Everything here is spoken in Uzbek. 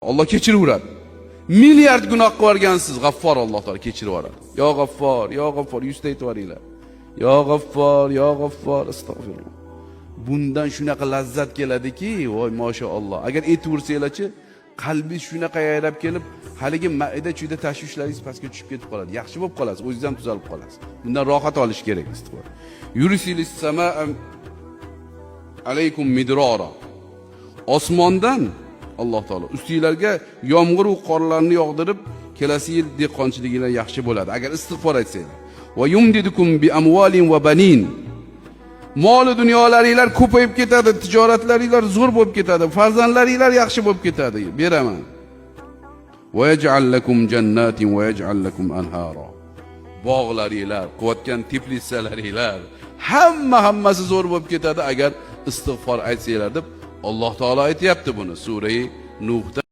Alloh kechiraveradi. Milliard gunoh qilib yuborgansiz, G'affor Alloh taolo kechirib yuboradi. Yo G'affor, yo G'affor, yuzta aytib yuboringlar. Yo G'affor, yo G'affor, astag'firulloh. Bundan shunaqa lazzat keladiki, voy mashaalloh. Agar aytaversanglarchi, qalbi shunaqa yayrab kelib, haligi mayda chuyda tashvishlaringiz pastga tushib ketib qoladi. Yaxshi bo'lib qolasiz, o'zingiz ham tuzalib qolasiz. Bundan rohat olish kerak istig'for. Yursilis samaa alaykum midrora. Osmondan Alloh taolo ustinglarga yomg'ir va qorlarni yog'dirib, kelasi yil dehqonchiliginglar yaxshi bo'ladi. Agar istig'for aytsanglar. Va yumdidukum bi amwalin va banin. Moli dunyolaringlar ko'payib ketadi, tijoratlaringlar zo'r bo'lib ketadi, farzandlaringlar yaxshi bo'lib ketadi. Beraman. Va yaj'al lakum jannatin va yaj'al lakum anhara. Bog'laringlar, qilayotgan teplitsalaringlar, hamma hammasi zo'r bo'lib ketadi agar istig'for aytsanglar deb Alloh taolo aytyapti buni sura Nuhda.